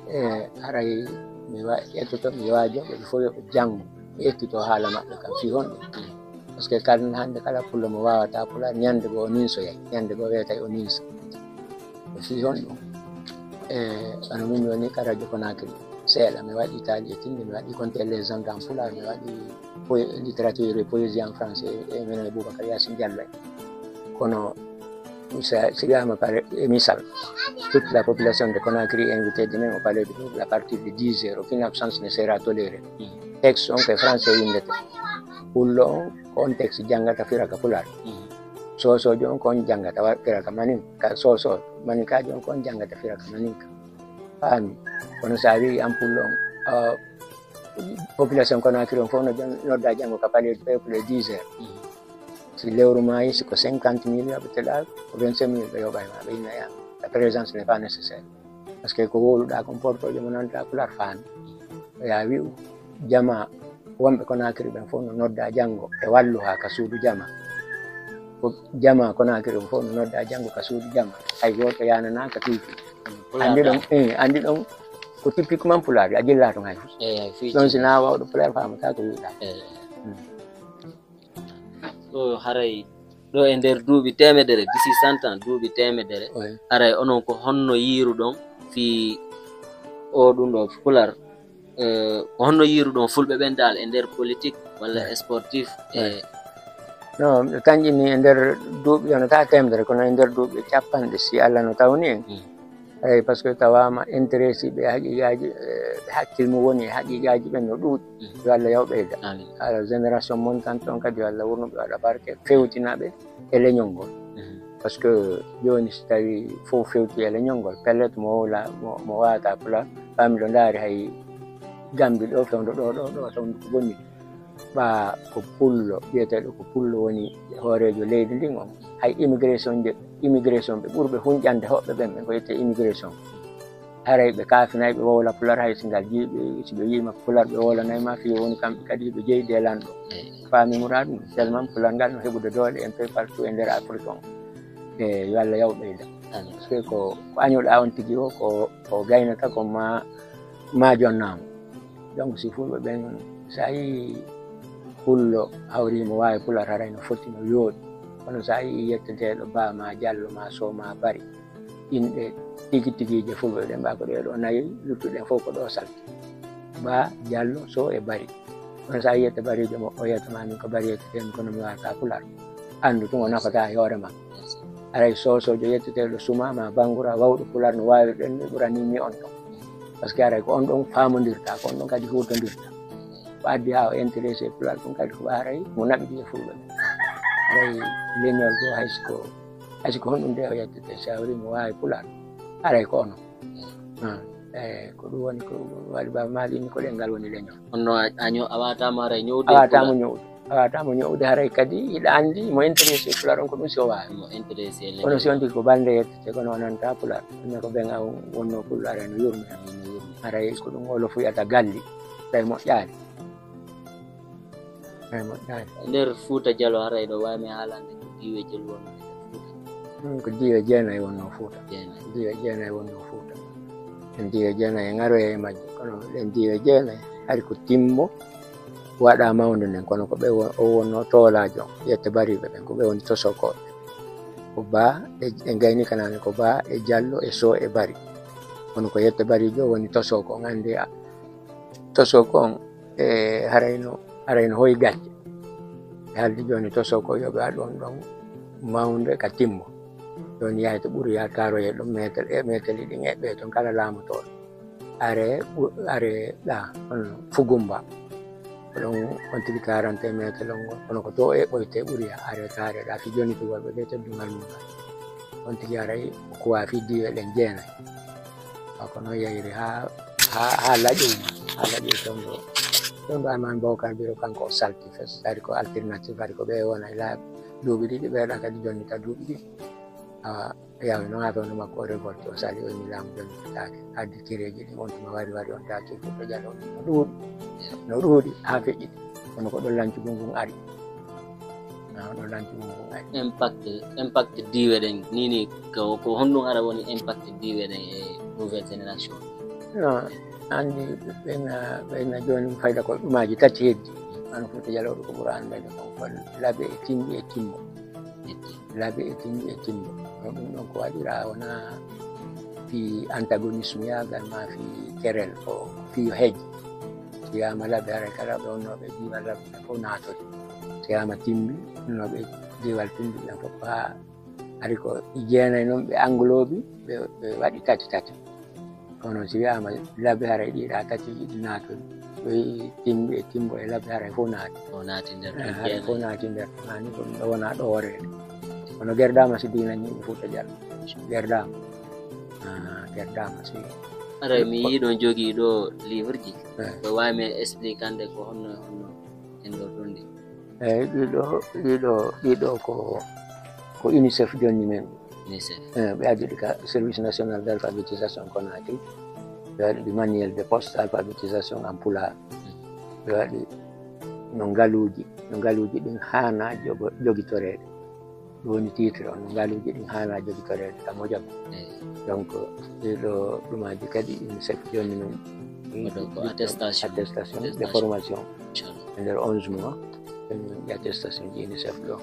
E haray mi wa-, ƴettoto, mi waajo, ɓe fof yo ɓe janngu. Mi ekkito haala maɓɓe kan, fii honɗum. Mm. Parce que kan hannde kala pullo mo waawataa pulaar, ñannde goo o ninsoyay, ñannde goo weetay o ninsa. E fii honɗum? E, wano min woni ka Radio Conakry. Seeɗa, mi waɗi taali e tinde, mi waɗi Compter les hommes en pulaar, mi waɗi poé-, littérature et poésie en français, e minen e Boubacar Yacine Diallo en. Kono, sa-, si wiyaama par, e misal, toute la population de Conakry est invitée demain au Palais du Peuple à partir de dix heures. Aucune absence ne sera tolérée. Mhm. Texte on ko e français winndete. Pullo on, ko on texte janngata fira ka pulaar. Mhm. Soosoojo on ko on janngata wa-, fira ka manin-, ka soosoo, maninkaajo on ko on janngata fira ka maninka. Faami? Kono so a wi'i an pullo on, ah, population Conakry on fof no jan-, nodda janngo ka Palais du Peuple e dix heures. Mhm. Si lewru maayi, si ko cinquante mille yoɓeteɗaa, ko vingt-cinq mille ɓe yoɓay ma, ɓe inna ya, la présence n'est pas nécessaire. Parce que ko wowluɗaa kon portooje mo nanta pulaar faami. Yo a wi'u jamaa wonɓe Conakry ɓen fof no nodda janngo e walluha ka suudu jamaa. Ko jamaa Conakry on fof no nodda janngo ka suudu jamaa. Hay gooto yaananaaka tuuti. Pulaar anndi ɗon, eh, anndi ɗon ko typiquement pulaar, a jillaa ton hay fus. Eh, hay fii ɗon si na wawɗo pulaar faamataa ko wi'uɗaa. Eh. Hmm. Ɗo haray Ɗo e nder duuɓi teemedere, d'ici cent ans, duuɓi teemedere, haray onon ko honno yiiruɗon fii oo ɗun ɗoo Pular? Eh, ko honno yiiruɗon fulɓe ɓen dal e nder politique walla sportif? E No, kanji ni e nder duuɓi, wonata teemedere, kono e nder duuɓi capanɗe, si Alla no tawni en. Eyi, parce que tawaama intéressé ɓe haqiqaaji, eh, ɓe hakkil mum woni e haqiqaaji ɓen no ɗuuɗi. Yo Alla yaw ɓeyda. Haala génération montante on kadi, yo Alla wurnu ɓe, waɗa barke, fewtina ɓe e leñol ngol. Parce que jooni, si tawi fow fewti e leñol ngol, pellet, mo wowla, mo, mo waawata Pular, ɓaami ɗo ndaari hay Gambi ɗo, fewndo ɗo, ɗo, ɗo, fewndo ko bonni. Ɓaa ko pullo, wiyeteeɗo ko pullo woni hooreejo leydi ndin on. Hay immigration je, immigration ɓe ɓurɓe hunƴande hoɓɓe ɓen, ɓen ko wiyetee immigration. Haray ɓe kaafinay ɓe wowla Pular, hay si ngal jii ɓe, si ɓe wiima Pular ɓe wowlanay ma, fii woni kamɓe kadi ɓe jeydi e lanɗo. Faami muraadu mum, tellement Pular ngal no heɓude doole un peu partout e nder Afrique on. E yo Alla yaw ɓeyda. Parce que ko, ko añuɗaa on tigi o, ko, ko gaynata ko ma, ma jonnaama. Donc, si fulɓe ɓen, si a yii pullo hawriimo waawi Pular, haray no foti, no yooɗi. Kono si a yii yetteteeɗo Ba maa Jallo maa Sow maa Bari, inɗe tigi tigiije fulɓe ɗen, ɓaa ko ɗee ɗoo nayi, luttuɗe ɗen fow ko ɗoo salti. Ba, Jallo, Sow e Bari. Kono si a yii yette Bariijo mo, o yetta ma min ko Bari yettetee mi, kono mi waawataa Pular. Anndu tun o nafataa e hoore maa. Haray soosoojo yetteteeɗo Suma maa Bangura, wawɗo Pular no waawi ɗen, mi ɓuranii mi on ton. Parce que haray ko on ɗon faamondirta, ko on ɗon kadi huutondirta. Ko addi haa o intéressé e Pular ɗun kadi ko haray mo naɓidi e fulɓe. Haray leñol goo, hay si ko, hay si ko honɗun de o yettetee, si a hawrii mo waawi Pular, haray ko onon. Ah, eh, ko ɗun woni ko waɗi Baaba Maal inni ko ɗenngal woni leñol. Kono a, a ño-, a waawataa mo haray ñowde e Pular. A waawataa mo ñowde. A waawataa mo ñowde haray kadi hiɗa anndi mo intéressé e Pular on ko ɗun si o waawi. Mo intéressé e leñol. Kono si on tigi ko balnde yettetee kono o nanataa Pular. Ɗun ko ɓen a wonnoo Pular haray no yurme. No yurme. Haray ko ɗun wolof wiyata galli. Tawi moƴƴaali. Tawi moƴƴaali. E nder Fuuta Jaloo haray ɗoo waawi mi haalande ko diiweeje wonnoo e nder Fuuta. Ɗun ko diiwe jeenay wonnoo Fuuta. Jeenay. Diiwe jeenay wonnoo Fuuta. Ɗen diiwe jeenay en aroyay e majje. Kono ɗen diiwe jeenay hari ko Timbo waɗaa mawnde nden, kono ko ɓe won-, o wonnoo toolaajo, yette Bariiɓe ɓen, ko ɓe woni tosokooɓe. Ko Ba e, e Gayni Kanaane, ko Ba e Jallo e Sow e Bari. Kono ko yette Bariijo woni tosoko, on anndi a, tosoko on, e, harayno, harayno hoy gacce. Ɓe haldi jooni tosoko yo ɓe waɗu on ɗon mawnde ka Timbo. Jooni yahay to ɓuri yaa taroye ɗon meetel, e meeteli ɗin eɓɓe ton kala laamotooɗo. Are, ɓu-, are ɗa, on Fugumba. Ko ɗon on tigi tarante meetel on ngol. Kono ko to eɓɓoyte ɓuri yaa are tare ɗa. Fii jooni tugol ɓe ɓe teddungal mum ngal. On tigi aray ko kuwa fii diiwe ɗen jeenay. Haa ko non yahiri haa, haa, haa laƴoy ma, haa laƴoy ton ɗo. Ton ɗo Almaami Bawkar Biro kanko o salti fes. Ari ko alternative, ari ko ɓe wona e laabi duuɓi ɗiɗi, ɓe waɗa kadi jonnita duuɓi ɗiɗi. Awa, yawi non haa fewndo makko o révolte, o sali, o inni laamu jonnitataake. Addi kireeji ɗin on tuma wari wari on taaki Fuuta Jaloo no ɗuuɗi. No ɗuuɗi haa feƴƴiti. Kono ko ɗon lancugol ngun ari. Ah, no lanti mo ngun ari. Impact, impact diiwe ɗen, nii nii ko, ko honɗun hara woni impact diiwe ɗen e nouvelle génération? No, anndi ɓen, ah, ɓen jooni fayda ko ɗumaaji tati heddi. An Fuuta Jaloo ɗo ko ɓura anndeede kon ko labe e timbi e timbo. Labe e timbi e timbo. No ɗum ɗon ko waɗira wona fii antagonisme yaagal ma fii kerel ko fii yo hej. So wiyaama labe haray kala ɓe wonnooɓe diiwal labe ɓe fof naatori. So wiyaama timbi, wonnooɓe diiwal timbi ɓen fof haa ari ko jeenay non ɓe englobi, ɓe, ɓe waɗi tati tati. Kono si wiyaama labe haray ɗiɗa tati ɗi naatori. Ɓe wi'i timbi e timbo e labe haray fof naati. Fof naati nder ton. Eh, haray fof naati nder ton. Haa ni ko ɗum ɗo wona ɗo horeede. Kono gerdaama si diina ñiiɓe Fuuta Jallo. Gerdaama. Ah, gerdaama si. Aray mi yi'i ɗon jogii ɗo livre ji. Eh. Ko waawi mi expliquande ko honno e honno en ɗo ɗon ɗi. Eyi, ɗiɗo, ɗiɗo, ɗiɗo ko, ko UNICEF jonni men. UNICEF. Eh, ɓe addi ɗi ka Service National d'Alphabétisation Conakry. Ɓe waɗi ɗi manuel de poste alphabétisation en pulaar. Ɓe waɗi no ngaluuji, no ngaluuji ɗin haanaa jogo-, jogitoreede. Ɗum woni titre on, no ngaluuji ɗin haanaa jogitoreede ka mojam. Eyi. Donc, ɗiɗo ɗumaaji kadi UNICEF jonni men. Waɗo ko attestation. Attestation de formation. Inchallah. E nder onze mois. Ɗum attestation ji UNICEF ɗo.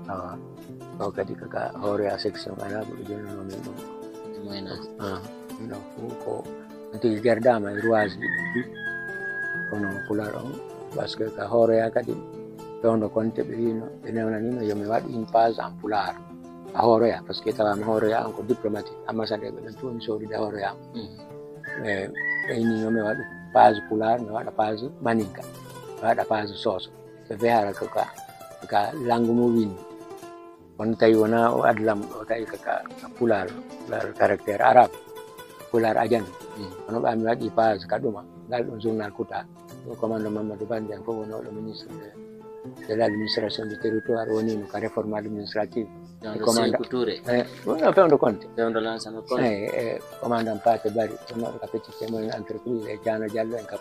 Awa, ɗo kadi ko ka hooreya section arabe ɓe jonnanoo min ɗum. Moyen âge. Ah, ɗum ɗon fof ko tigi gerdaama e ruwaaji ɗi ɗi. Kono Pulaar on, parce que ka hooreya kadi, fewndo Konte ɓe wiino, ɓe newnaniino yo mi waɗu une page en Pulaar. A hooreya, parce que tawa mi hooreya on ko diplomatique, ambassadeur ɓe ɓen fof mi soodude hooreya. E, ɓe inni yo mi waɗu page Pulaar, mi waɗa page Maninka, mi waɗa page Soose. Ɓe behara ko ka, ka langue mo winndi. Kono tawi wonaa o adlam ɗo, tawi ko ka, ka Pulaar, Pulaar caractère arabe, Pulaar ajami. Kono ɓa mi waɗi page ka ɗuma, ngal ɗum journal Kuta. Ɗo commandant Mamadou Bandi en fof wonooɗo ministre de, de l'administration du territoire, woni no ka réforme administrative. Commandant Sékou Touré. Eh, woni o fewndo Konte. Fewndo Lansana Konte. Eh, eh, commandant Pathé Barry, wonooɗo ka petite et moyenne entreprise, e Diana Diallo en ka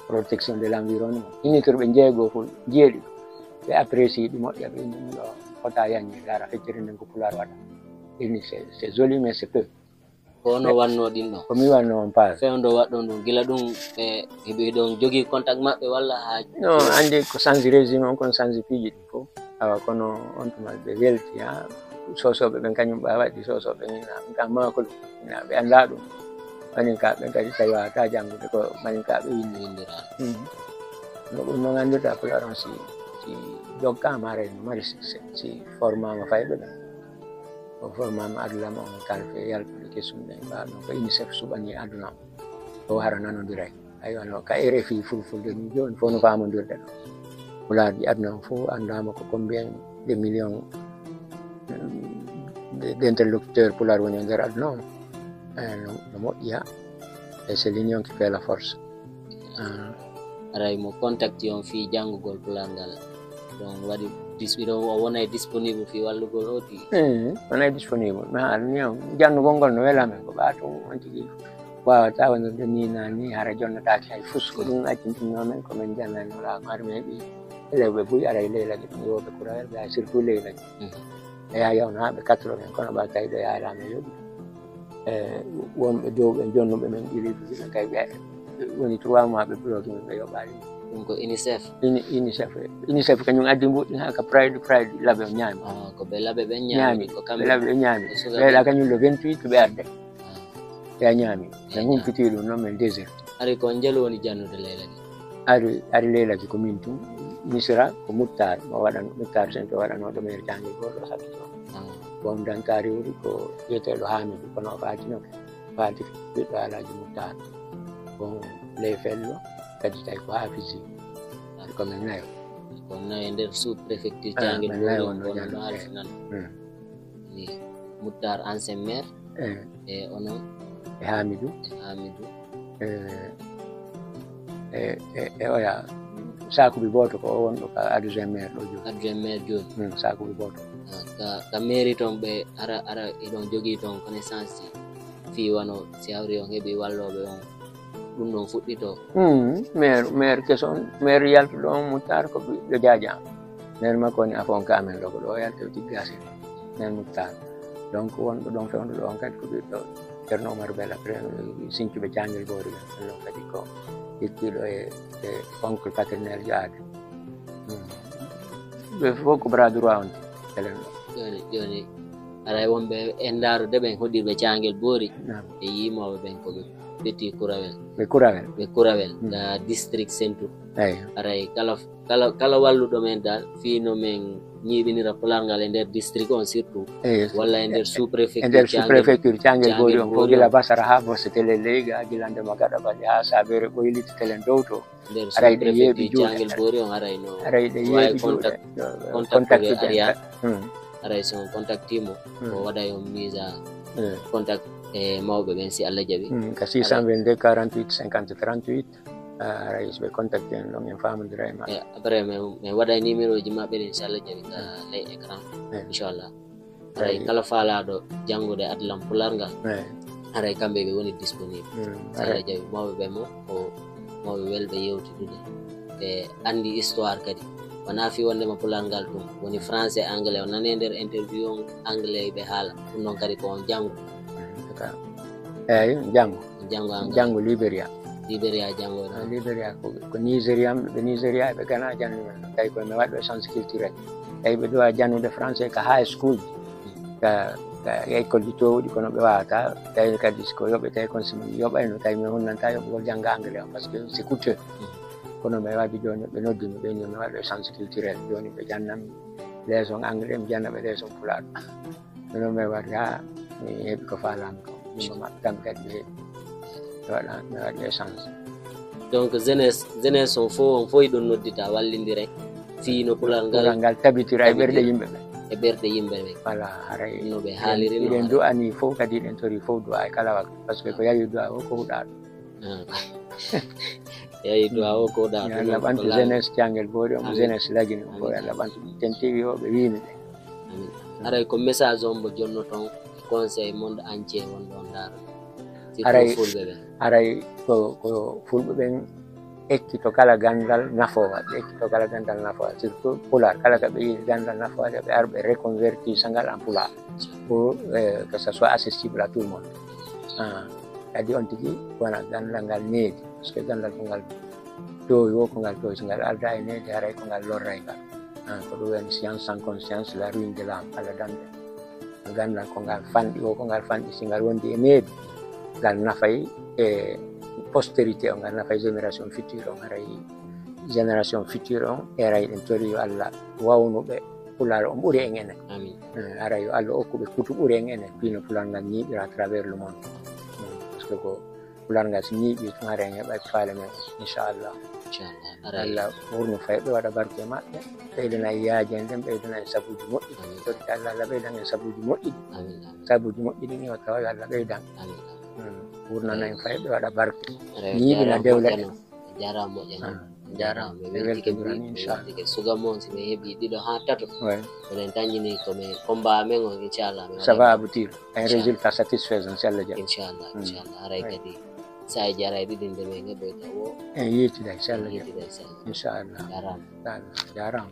protection de l'environnement. Ministre ɓe jeego fof, jeeɗiɗo. Ɓe apprécie ɗi moƴƴa, ɓe inni ɗum ɗo fota yaññe, gara feccere nden ko Pulaar waɗa. Inni c'est, c'est joli, mais c'est peu. Ko ono wannoo ɗin ɗon? Ko mi wannoo on paas. Fewndo waɗɗon ɗum, gila ɗum, ɓe, hiɓe ɗon jogii contact maɓɓe walla haa? No, anndi ko sanzi régime on, kono sanzi piiji ɗin fof. Awa, kono on tuma ɓe welti, ha, Soosooɓe ɓen kañum ɓe waɗi, Soosooɓe ina, ina maakol, ina ɓe anndaa ɗum. Maninka ɓen kadi tawi waawataa janngude ko Maninka ɓe winndi. Winndiraa. Mhm. No ɗum non anndirta Pulaar on si, si jokkaama haray no mari si, si, si formaama fayɓe ɓen. O formaama adlama on kalfe yaltude kesum ɗen, ɓa ɗum ko UNICEF suɓanii aduna on. O hara nanondiray. Aywa, no ka R F I fulfulde ni jooni fof no faamondirde ɗo. Pulaarji aduna on fof anndaama ko combien de millions, mm, de, d'interlocuteurs Pulaar woni e nder aduna on. Eh, no, no moƴƴi ha. Et c'est l'union qui fait la force. Ah. Aray mo contacti on fii janngugol Pulaar ngal. Ɗon waɗi dis-, ɗon o wonay disponible fii wallugol o di? Eh, wonay disponible. Mi haala ni on, janngugol ngol no wela men ko ɓa tun on tigi. Waawataa wonirde nii naa nii, hara jonnotaake hay fus. Ko ɗum accintinoo men, ko men jannani laamu. Hari mi heɓi elewɓe buy ara e leylagi ɗum, iwooɓe kurawel, ɓe surtout leylagi. Mhm. Ɓe yaha yawna haa ɓe quatre-vingts, kono ɓa tawi ɓe yaaraama e yoɓi. E, wonɓe dow ɓen jonnuɓe men ɗi leydi ɓe kay ɓe woni trois mois ɓe bloqué min, ɓe yoɓaali. Ɗum ko UNICEF? Uni-, UNICEF. UNICEF kañum addi mbuɗi haa ka Pride, Pride laɓe o ñaami. Ah, ko ɓe laɓe ɓen ñaami, ñaami. Ko kamɓe ɓe laɓe ɓe ñaami. Ko suka ɓe ɓen. Kañum le vingt-huit ɓe adde. Ah. Ɓe a ñaami. Ɓe humpiti ɗum, non men déserti. Ari ko on jelu woni jannude leylagi? Ari, ari leylagi ko min tun. Misira ko Muttar, mo waɗan, Muttar Sento waɗanooɗo maire Caangel Boori o sakkito. Ah. Bon, Dankaari wuri ko wiyeteeɗo Haamidu, kono o faatino, faati ɓiɗɗo Alaaji Muttar. Bon, Ley Fello, kadi tawi ko Haafisi. Ah. Ko men nayo. Ko nayo nder sous-préfecture. Ah, Caangel men Boori nayo on, wonno kono jannude. No alfinan. Hmm. Ni Muttar, ancien maire. Eh. E onon? E Hamidou. E Hamidou. E, e, e, e oya, Sakubi Boto ko o wonɗo ka adjoint maire ɗo jooni. Adjoint maire jooni. Hmm, Sakubi Boto. Ah, ka, ka mairie ton ɓe ara, ara, eɗon jogii ton connaissance fii wano si hawri on heɓi wallooɓe on, ɗum ɗon fuɗɗitoo? Hmm, maire, maire keso on, maire yaltuɗo on Muttar ko ɓiɗɗo Jaaja. Maire makko woni Afonka amen ɗo, ko ɗo o yalti o tiggaasi. Maire Muttar. Donc, wonɗo ɗon fewndo ɗo on kadi ko ɓiɗɗo Ceerno Oumar Bel, après, sincuɓe Caangel Boori ɓen. Ɗon kadi ko yettiiɗo e, e oncle paternel Jaade. Hmm. Ɓe fof ko bras droit on telen ɗo. Jooni, jooni, aray wonɓe en ndaarude ɓen hoɗirɓe Caangel Boori. Naam. E yimooɓe ɓen ko ɓe Petit Kurawel. Ɓe Kurawel. Ɓe Kurawel, Hmm. Ka district Sentu. Eyi. Aray kala, kala, kala walluɗo men dal, fii no men ñiiɓinira Pulaar ngal e nder district on surtout. Eyi. Walla e nder E, sous-préfecture e nder Caangel, sous-préfecture Caangel Caangel Boori on, ko Boori gila on. Basara haa Bosse Tele Leyga, gila Ndema Gaɗa Bali haa Sabeere Ɓoyliti Telen Dow to. Nder Aray ɗe sous-préfecture yeeɓi juuɗe. Caangel Boori on, aray no Aray ɗe waawi yeeɓi contact, juuɗe. Contact Contact ɓe ɓen. Ariya. Hmm. Aray so on contactii mo, Hmm. O waɗay on mise en Hmm. contact e mawɓe ɓen si Allah jaɓi. Hmm. Ka Aray. six cent vingt-deux quarante-huit cinquante trente-huit, ah, aray so ɓe contacté en ɗon, en faamondira e maɓɓe. E, après, men, men waɗay numéro ji maɓɓe ɗin si Allah jaɓi ka Hmm. ley écran, Eh. Inchallah. Aray Aray. Kala faalaaɗo janngude adlam Pulaar ngal, Eh. aray kamɓe ɓe woni disponible. Hmm. Si Aray. Allah jaɓi, mawɓe ɓe mo, ko mawɓe welɓe yewtidude. Ɓe anndi histoire kadi. Wonaa fii wonndema Pulaar ngal tun woni français, anglais, o nani e nder interview on anglais ɓe haala. Ɗum noon kadi ko on janngu. Hmm. Eyi, janngu. Janngu anglais. Janngu Liberia. Liberia janngoyɗaa? Liberia, ko, ko Nigerian, ɓe Nigeria, ɓe Ghana janni men. Tawi ko mi waɗi ɓe chance culturel. Tawi ɓe duwa jannude français ka high school, ka, ka école ji towɗi, kono ɓe wawata. Tawi kadi ko yoɓe, tawi kon si mi yoɓayno, tawi mi hunnanta yoɓugol jannga anglais on, parce que c'est coûteux. Kono mi waɗi jooni, ɓe noddi mi, ɓe inni mi waɗi ɓe chance culturel. Jooni ɓe jannan mi leçon anglais, mi janna ɓe leçon pulaar. Kono mi waɗi haa mi heɓi ko faalami ko. Ɗum maɓɓe kamɓe kadi ɓe heɓi. Mi waɗa, mi waɗi échange. Donc, jeunesse, jeunesse on fof, on fof hiɗon noddita, wallindiren. Fii no pular ngal Pular ngal tabitira e ɓerɗe tabitira yimɓe ɓe. E ɓerɗe yimɓe ɓe. Voilà, haray No ɓe hiɗen, haaliri no hiɗen haray. Du'ani fof kadi, hiɗen tori fof du'a e kala waktu. Parce que ko yawi du'a o ko huɗaaɗo. Ah. Yawi du'a o ko huɗaaɗo. Yo Allah ɓantu jeunesse Thiangel Booɗi on, Amin. Jeunesse Lagine on fof, yo Allah ɓantu ɗum. Ten T V o ɓe wiimi ɓe. Amin. Haray ko message on mo jonnoton e conseil monde entier wonɗo on ndaaro. Surtout Haray, fulɓe ɓen. Haray ko, ko fulɓe ɓen ekkito kala ganndal nafoowa, ɓe ekkito kala ganndal nafoowa, surtout pulaar, kala ka ɓe yi'i ganndal nafoowa, ɓe ar ɓe reconvertisa ngal en pulaar. Pour, euh, que ça soit accessible à tout le monde. Ah, kadi on tigi wona ganndal ngal needi, parce que ganndal ko ngal toowi wo ko ngal toowi, so ngal aldaa e needi, haray ko ngal lorray ngal. Ah, ko ɗum woni science sans conscience, la ruine de l'âme, Allah damde. Ganndal ko ngal fanɗi wo ko ngal fanɗi, si ngal wondi e needi, ngal nafay e postérité on, ngal nafay génération future on, haray génération future on, eray ɗen tori yo Allah wawnu ɓe, pulaar on ɓuri en enen. Amin. Eh, haray yo Allah okku ɓe kutu ɓuri en enen, fii no pulaar ngal ñiiɓira à travers le monde. Mm, parce que ko pulaar ngal si ñiiɓi tun, haray en heɓay ko faale men, inchallah. Inchallah. Haray Allah wurnu fay ɓe, waɗa barke e maɓɓe, ɓeydana en yaajen ɗen, ɓeydana en sabuuji moƴƴi. Amin. Totti Allah, Allah ɓeydan en sabuuji moƴƴi ɗin. Amin, amin. Sabuuji moƴƴi ɗin yo tawa yo Allah ɓeydan. Amin, amin. Mm. Wurnana en fay ɓe, waɗa barke. Haray Ñiiɓina jaaraama dewle moƴƴa ɗen. Non. Jaaraama moƴƴa non. Ah, jaaraama. Mi weltike, mi weltike, mi weltike. Suga mon si mi heɓi ɗiɗo haa tato. Ouais. Minen tan jini ko mi combat amen on, inchallah, mi Ça waɗa va aboutir. Un Inchallah. Résultat satisfaisant, si Allah jaɓi. Inchallah, Mm. Inchallah. Haray Ouais. Kadi saa'i jaraay ɗiɗi nde men heɓoyta wo. En yeetida, si Allah jaɓi. Yeetida, inchallah. Inchallah. Jaaraama. Inchallah. Jaaraama.